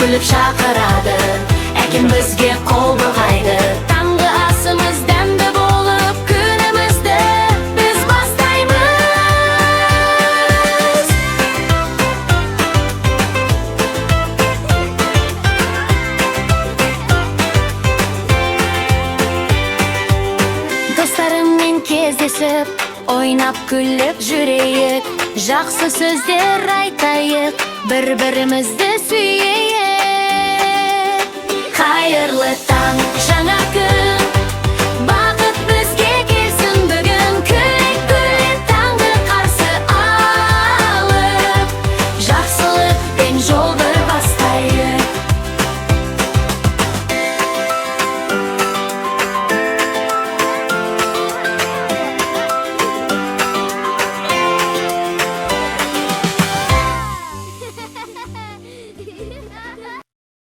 Күліп шақырады, әкем бізге қол бұлғайды. Таңғы асымыз дәмді болып, күнімізді біз бастаймыз. Достарыммен кездесіп, ойнап күліп жүрейік. Жақсы сөздер айтайық, бір бірімізді сүйейік. Қайырлы таң, жаңа күн.